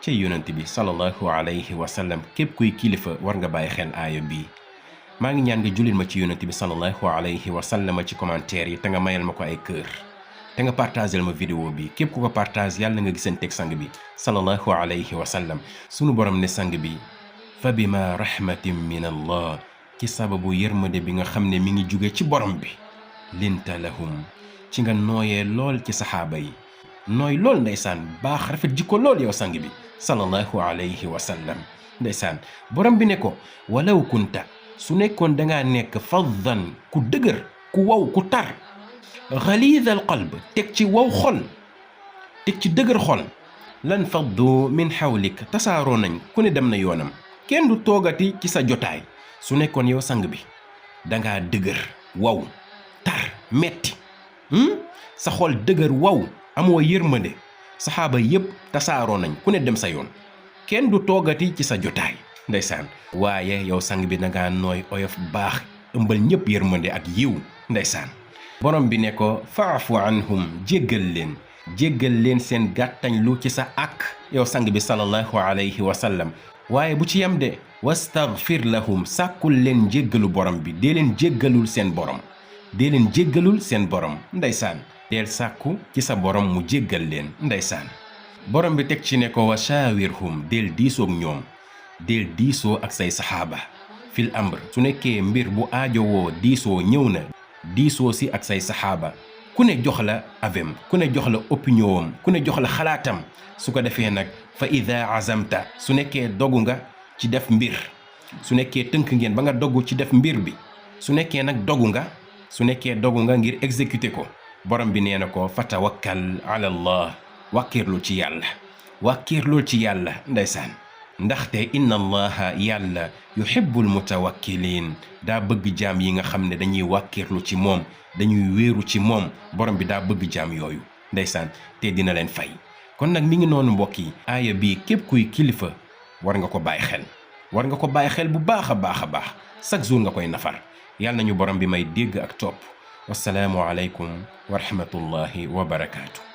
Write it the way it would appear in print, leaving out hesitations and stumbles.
ci yonent bi sallallahu alayhi wa sallam képp kuy kilifa war nga bàyyi xel aaya bii maa ngi ñaan nga julil ma ci yonent bi sallallahu alayhi wa sallam ci commentaire yi te nga mayal ma ko ay kër te nga partagel ma vidéo bi képp ku ko partage yàlla nga gisanteeg sang bi sallallahu alayhi wa sallam sunu borom ne sang bi fa bima rahmatin min allah ci sababu yërmande bi nga xam ne mi ngi jóge ci borom bi linta lahum ci nga nooyee lool ci saxaaba yi nooy lool ndeysaan baax rafet jikko lool yow sang bi sallallahu alayhi wa sallam ndeysaan borom bi ne ko walaw kunta su nekkoon dangaa nekk faddan ku dëgër ku wow ku tar xaliidal qalb teg ci wow xol teg ci dëgër xol lan faddu min xawlik tasaaroo nañ ku ne dem na yoonam kenn du toogati ci sa jotaay su nekkoon yow sang bi dangaa dëgër wow tar metti sa xol dëgër wow amoo yërmande saxaaba yépp tasaaroo nañ ku ne dem sa yoon kenn du toogati ci sa jotaay ndeysaan waaye yow sang bi dangaa nooy oyof baax ëmbal ñépp yërmande ak yiw ndeysaan borom bi ne ko faafu anhum jéggal leen seen gàttañ lu ci sa ak yow sang bi sallallahu alayhi wa sallam waaye bu ci yem de wastaghfir lahum sàkkul leen jéggalu borom bi dee leen jéggalul seen borom ndeysaan deel sàkku ci sa borom mu jéggal leen ndeysaan borom bi teg ci ne ko wa shaawirhum deel diisoog ñoom deel diisoo ak say saxaaba fil amr su nekkee mbir bu aajowoo diisoo ñëw na diisoo si ak say saxaaba ku ne jox la avem ku ne jox la opinion am ku ne jox la xalaatam su ko defee nag fa ida azamta su nekkee dogu nga ci def mbir su nekkee tënk ngeen ba nga dogu ci def mbir bi su nekkee nag dogu nga ngir exécuter ko borom bi nee na ko fa tawakkal ala allah wàkkiirlul ci yàlla ndeysaan ndaxte inna allaha yàlla yuhibbul mutawakkiliin daa bëgg jaam yi nga xam ne dañuy wàkkiirlu ci moom dañuy wéeru ci moom borom bi daa bëgg jaam yooyu ndeysaan te dina leen fay kon nag mi ngi noonu mbokk yi aaya bii képp kuy kilifa war nga ko bàyyi xel bu baax a baax chaque jour nga koy nafar yàlla nañu borom bi may dégg ak topp wassalaamu aleykum wa rahmatullahi wa barakaatu